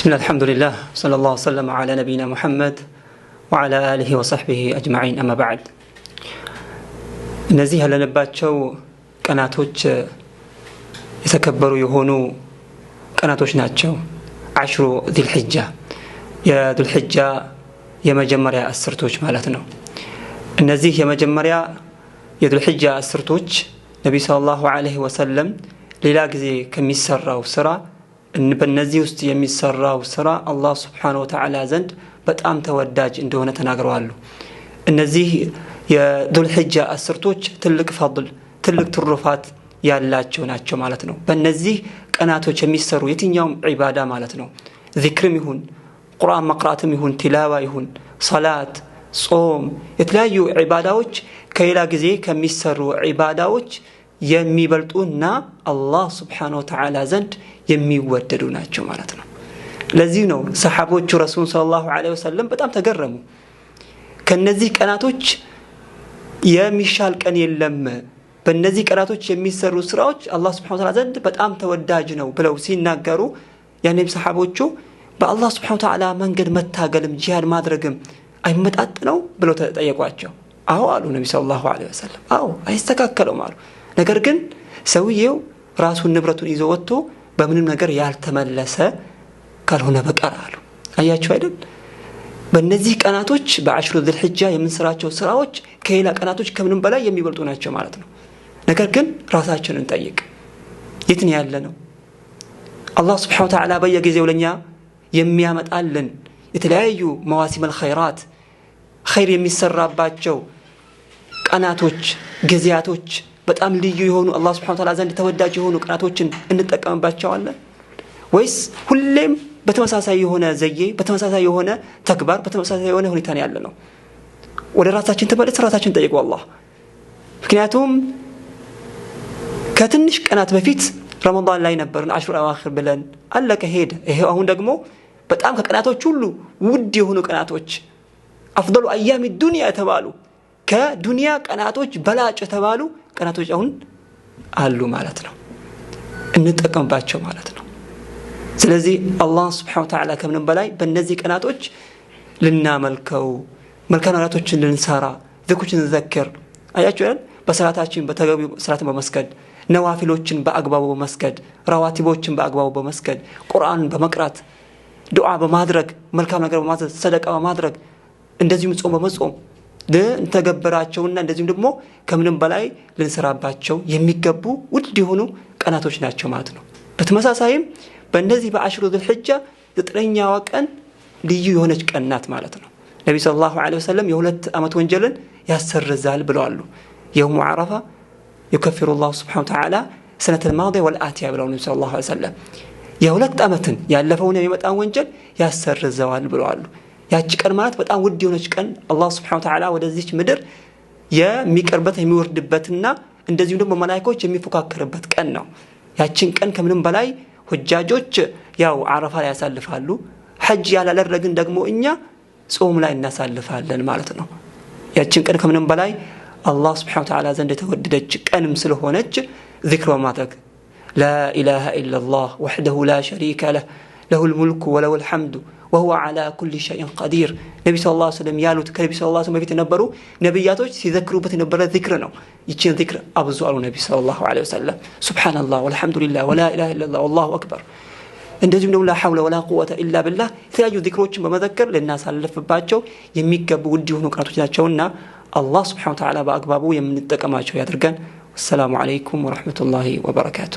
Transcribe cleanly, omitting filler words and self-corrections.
بسم الله الحمد لله صلى الله وسلم على نبينا محمد وعلى آله وصحبه أجمعين أما بعد። እነዚህ ያለንባቸው ቀናቶች የተከበሩ የሆኑ ቀናቶች ናቸው። عشر ذي الحجة፣ የዙልሕጃ የመጀመሪያ አስርቶች ማለት ነው። እነዚህ የመጀመሪያ የዙልሕጃ አስርቶች ነቢ صلى الله عليه وسلم ሌላ ጊዜ ከሚሰራው ስራ በእነዚህ ውስጥ የሚሰራው ስራ አላህ سبحانه وتعالى ዘንድ በጣም ተወዳጅ እንደሆነ ተናግረዋሉ። እነዚህ የዙልሕጃ አስርቶች ትልቅ ፈድል፣ ትልቅ ትሩፋት ያላቸው ናቸው ማለት ነው። በእነዚህ ቀናቶች የሚሰሩ የትኛውም ዒባዳ ማለት ነው፣ ዚክርም ይሁን፣ ቁርአን መቅራትም ይሁን፣ ቲላዋ ይሁን፣ ሰላት፣ ጾም፣ የተለያዩ ዒባዳዎች ከሌላ ጊዜ ከሚሰሩ ዒባዳዎች የሚበልጡና አላህ ስብሓነሁ ወተዓላ ዘንድ የሚወደዱ ናቸው ማለት ነው። ለዚህ ነው ሰሓቦቹ ረሱል ሰለላሁ ዐለይሂ ወሰለም በጣም ተገረሙ። ከነዚህ ቀናቶች የሚሻል ቀን የለም፣ በእነዚህ ቀናቶች የሚሰሩ ስራዎች አላህ ስብሓነሁ ወተዓላ ዘንድ በጣም ተወዳጅ ነው ብለው ሲናገሩ፣ ያኔም ሰሓቦቹ በአላህ ስብሓነሁ ወተዓላ መንገድ መታገልም ጂሃድ ማድረግም አይመጣጥነው ብለው ተጠየቋቸው። አዎ አሉ ነቢ ሰለላሁ ዐለይሂ ወሰለም። አዎ አይስተካከለውም አሉ። ነገር ግን ሰውየው ራሱን ንብረቱን ይዞ ወጥቶ በምንም ነገር ያልተመለሰ ካልሆነ በቀር አሉ። አያችሁ አይደል? በእነዚህ ቀናቶች በአሽሩ ዙልሕጃ የምንሰራቸው ስራዎች ከሌላ ቀናቶች ከምንም በላይ የሚበልጡ ናቸው ማለት ነው። ነገር ግን ራሳችንን እንጠይቅ። የት ነው ያለ ነው? አላህ ስብሓነሁ ወተዓላ በየጊዜው ለእኛ የሚያመጣልን የተለያዩ መዋሲመል ኸይራት፣ ኸይር የሚሰራባቸው ቀናቶች፣ ጊዜያቶች፣ በጣም ልዩ የሆኑ አላህ ስብሐነሁ ወተዓላ ዘንድ ተወዳጅ የሆኑ ቀናቶችን እንጠቀምባቸዋለን ወይስ ሁሌም በተመሳሳይ የሆነ ዘዬ፣ በተመሳሳይ የሆነ ተግባር፣ በተመሳሳይ የሆነ ሁኔታ ነው ያለ ነው? ወደ ራሳችን ተመለስ፣ ራሳችን ጠይቁ አላህ። ምክንያቱም ከትንሽ ቀናት በፊት ረመዳን ላይ ነበርን፣ አሽሩል አዋኺር ብለን አለቀ ሄደ። ይሄው አሁን ደግሞ በጣም ከቀናቶች ሁሉ ውድ የሆኑ ቀናቶች፣ አፍደሉ አያሚ ዱንያ የተባሉ፣ ከዱንያ ቀናቶች በላጭ የተባሉ ቀናቶች አሁን አሉ ማለት ነው። እንጠቀምባቸው ማለት ነው። ስለዚህ አላህ ስብሐነሁ ወተዓላ ከምንም በላይ በእነዚህ ቀናቶች ልናመልከው፣ መልካም ነገራቶችን ልንሰራ፣ ዝክሮችን ልንዘክር፣ አያችሁ አይደል? በሰላታችን በተገቢው ሰላትን በመስገድ፣ ነዋፊሎችን በአግባቡ በመስገድ፣ ረዋቲቦችን በአግባቡ በመስገድ፣ ቁርአን በመቅራት፣ ዱዓ በማድረግ፣ መልካም ነገር በማድረግ፣ ሰደቃ በማድረግ፣ እንደዚሁም ጾም በመጾም ልንተገበራቸውና እንደዚሁም ደግሞ ከምንም በላይ ልንሰራባቸው የሚገቡ ውድ የሆኑ ቀናቶች ናቸው ማለት ነው። በተመሳሳይም በእነዚህ በአሽሩ ዙልሕጃ 9ኛዋ ቀን ልዩ የሆነች ቀን ናት ማለት ነው። ነቢ ሰለላሁ ዐለይሂ ወሰለም የ2 ዓመት ወንጀልን ያሰርዛል ብለዋሉ። የውሙ ዓረፋ ዩከፊሩ ላሁ ስብሐነሁ ወተዓላ ሰነተል ማዲያ ወልአቲያ ብለው ነቢ ሰለላሁ ዐለይሂ ወሰለም የ2 ዓመትን ያለፈውን የሚመጣን ወንጀል ያሰርዘዋል ብለዋሉ። ያቺ ቀን ማለት በጣም ውድ የሆነች ቀን፣ አላህ ስብሐነሁ ወተዓላ ወደዚች ምድር የሚቀርበት የሚወርድበትና እንደዚሁም ደግሞ መላኢኮች የሚፎካከርበት ቀን ነው። ያችን ቀን ከምንም በላይ ሁጃጆች ያው አረፋ ላይ ያሳልፋሉ። ሐጅ ያላደረግን ደግሞ እኛ ጾም ላይ እናሳልፋለን ማለት ነው። ያችን ቀን ከምንም በላይ አላህ ስብሐነሁ ወተዓላ ዘንድ የተወደደች ቀንም ስለሆነች ዚክር በማድረግ፣ لا إله إلا الله وحده لا شريك له له الملك وله الحمد وهو على كل شيء قدير ነቢ صلى الله عليه وسلم ያሉት፣ ከነቢ صلى الله عليه وسلم በፊት የነበሩ ነቢያቶች ሲዘክሩበት የነበረ ዚክር ነው። ይችን ዚክር አብዙ አሉ ነቢ صلى الله عليه وسلم። سبحان الله والحمد لله ولا إله إلا الله والله أكبر፣ እንደዚሁም ደግሞ لا حول ولا قوة إلا بالله፣ የተለያዩ ዚክሮችን በመዘከር ልናሳልፍባቸው የሚገቡ ውድ የሆኑ ቀናቶች ናቸውና አላህ ስብሐነሁ ወተዓላ በአግባቡ የምንጠቀማቸው ያድርገን። ወሰላሙ ዓለይኩም ወረሕመቱላሂ ወበረካቱ።